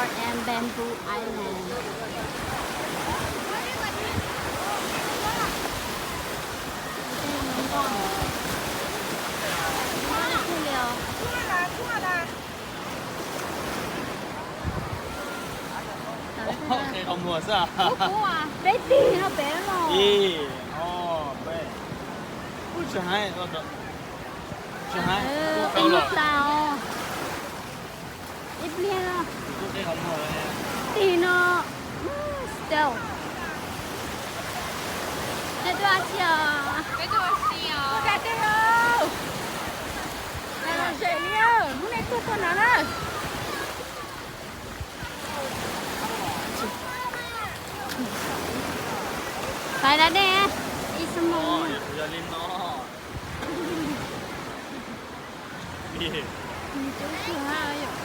And Bamboo Island. Qhov muag xwb. Peb tig no pem no. Ib pliag no. Tig no. Still. Nej tuaj tsi os? Tuaj da dej os. Los ze li, hnub nej tuaj txog no na. Pais da dej ib xuab moos. Yog li no. Coob kawg yom.